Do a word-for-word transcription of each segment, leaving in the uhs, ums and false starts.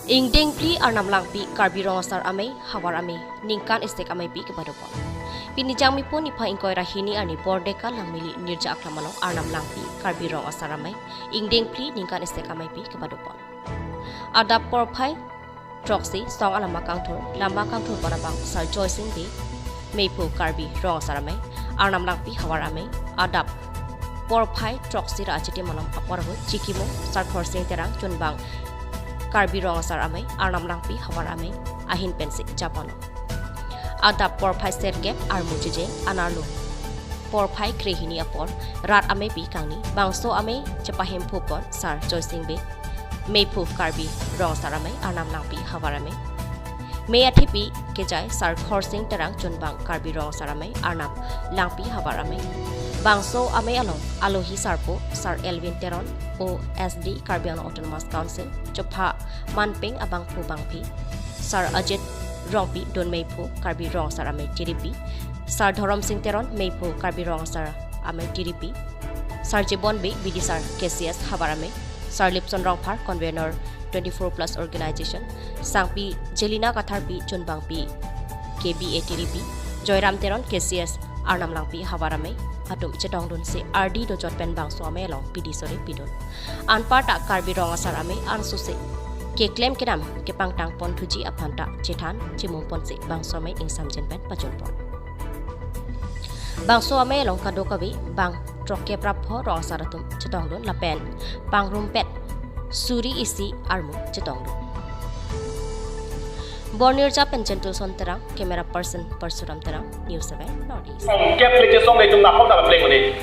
Ingdeng phli Arnam Langpi Karbi Rong Asar Amei, Havar Amei, ningkan isi ameipi kebadopon. Pini Jangmipo niphai ingkoi ra hini arni Bordeka Langmili Nirja Aklam along Arnam Langpi Karbi Rong Asar Amei, ingdeng phli ningkan isi ameipi kebadopon. Adap porphai throksi song alama kangthur, lama kangthur pon abang Sar Joysing Bey, meiphu Karbi Rong Asar Amei, Arnam Langpi Havar Amei, adap porphai throksi ra achitim malom apor ahut chikimo Sar Khorsing Terang chunbang Karbi Rong Asar Amei, Arnam Langpi Havar Amei, ahin pensi japon. Adap porphai serkep armu chijeng anarlo porphai krehini apor rat ameipi kangni bangso amei chepahemphu pon Sar Joysing Bey, meiphu Karbi Rong Asar Amei, Arnam Langpi Havar Amei, mei athepi kejai Sar Khorsing Terang chunbang Karbi Rong Asar Amei, Arnam Langpi Havar Amei. Bangso amei along alohi sarpo Sar Elwin Teron, O S D Karbi Anglong Autonomous Council, chopha manpeng abangphu bangphi, Sar Ajit Rongpi, don meiphu Karbi Rong Asar Amei tiripi, Sar Dhorom Sing Teron, meiphu Karbi Rong Asar Amei tiripi, Sar Jibon Bey, bidisar K C S Havar Amei, Sar Lipson Rongphar, convener twenty-four plus organization, Sangpi Jelina Katharpi, chunbangpi K B A tiripi, Joyram Teron, K C S Arnam Langpi Havar Amei atum chetongdunsi ardi dojot pen bangso amei along pidi sore pidun. Anparta Karbi Rong Asar Amei ansose keklem kedam kepangtang pon thuji aphanta chethan chimum ponsi bangso amei ingsamjin pen pajun pon. Bangso amei along kadokave bang throkkep ra pho rong asar atum chetongdun lapen pangrumpet suri isi armu chetongdun. Bornirja pen Jentelson Terang, camera person Parsuram Terang, News seven North East. Song kep le chesong le itum naphok ta pleng muni.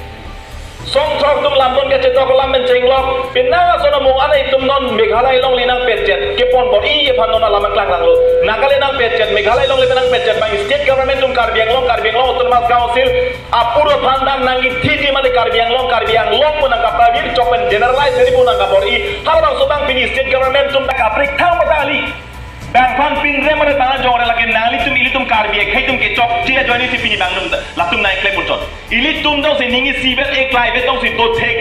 Song throk atum lam pon kachetong lam pen chenglok. Penang ason amung an itum non Meghalaya along le nangpetjet. Kepon bor-i aphan non alam klanglanglo. Nagaland nangpetjet, Meghalaya along le nangpetjet. Bang state government atum Karbi Anglong, Karbi Anglong Autonomous Council apuro aphan dam nangji thiti mate Karbi Anglong, Karbi Anglong pu nangkapavir chok pen generalize hedi pu nangkabor-i. Halabangso bang pini state government atum ta kaprek thang mata ali. Bang aphan pinre mane tanglo jongre lake nanglitum ilitum Karbi akhei atum ke chokche ajoine si pini bang atum latum nangklem pon chot. Ilitum jongsi ning isivet eklaivet jongsi dothek.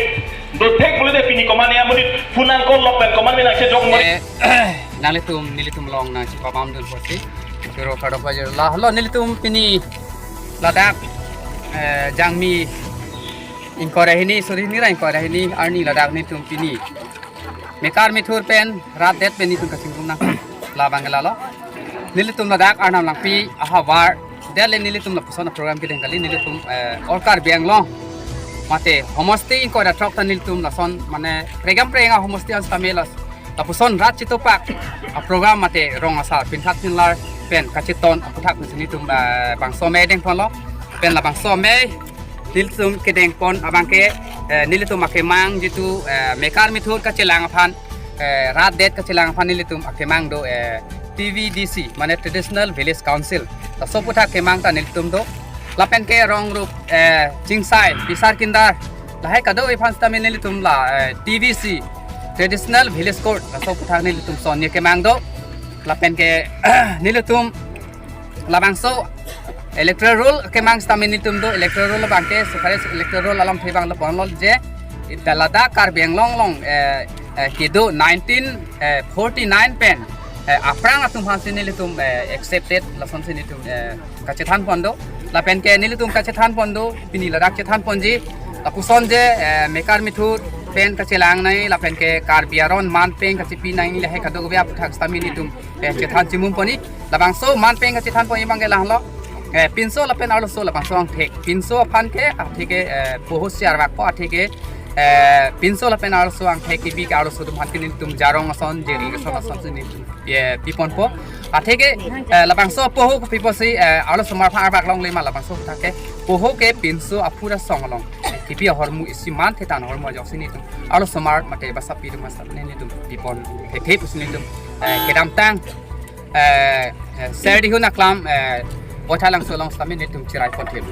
Dothek pulote pini komat ya monit phone nangcall lok pen komat me nangchejok mo. Eh, nanglitum, nelitum along nangchepamamdun pusi. Pero kadokave la, lo nelitum pini ladak, eh, Jangmi ingkoi ra hini, suri hini ra ingkoi ra hini, arni ladak nelitum pini mekar methur pen rat det pen nelitum kachingrum nang. Labang ke lalo. Nelitum ladak Arnam Langpi ahavar det le nelitum lapuson program kedeng kali nelitum, eh, all Karbi Anglong mate homosti ingkoi ra throk ta nelitum lason mane pregam preng ahomosti an stamela lapuson rat chetopak aprogram mate rong asar pinthat pinlar pen kacheton aputhak nelitum, eh, bangso amei dengponlo pen labangso amei nelitum kedengpon abang ke, eh, nelitum akemang jitu, eh, mekar methur kachelang aphan, eh, rat det kachelang aphan nelitum akemang do, eh, T V D C, mane Traditional Village Council. Laso aputhak kemang ta nelitum do. Lapen ke rong rup, eh, chingsai, bisar kindar. Lahai kadokave aphan sitame nelitum la, eh, T V C, Traditional Village Court. Laso aputhak nelitum sonye kemang do. Lapen ke nelitum labangso electoral roll kemang sitame nelitum do, electoral roll abang ke, sukare electoral roll alam thebang lo ponlo je, ita ladak Karbi Anglong along, eh, eh, kedo nineteen forty-nine pen, eh, aphrang atum aphansi nelitum, eh, accepted, lasonsi nelitum, eh, kachethan pon do, lapen ke nelitum kachethan pon do, pini ladak chethan ponji, lapuson je, eh, mekar methur pen kachelang nangji, lapen ke Karbi aron manpeng kachepi nangji, lahai kadokave aputhak sitame nelitum, eh, chethan chimum pon-i, labangso manpeng kachethan pon-i abang ke lahelo. Eh, pinso lapen arloso labangso angthek. Pinso aphan ke, atheke, eh, poho si arvakpo, atheke, eh, pinso lapen arloso angthek kebi ke arloso atum aphan ke nelitum jarong ason, jeri ason asonsi nelitum, eh, piponpo. Atheke, eh, labangso poho kepipo si, eh, arlosomar aphan arvak longle ma labangso atheke. Poho ke pinso apura song along. Eh, kebi ahormu isi manthe ta ahormu ajoksi nelitum arlosomar mate basapi atum masa nelitum pipon. Thek thek pusi nelitum, eh, kedamtang eh, eh, Serdihun aklam, eh, Boithalangso along sitame nelitum cherai pon thim.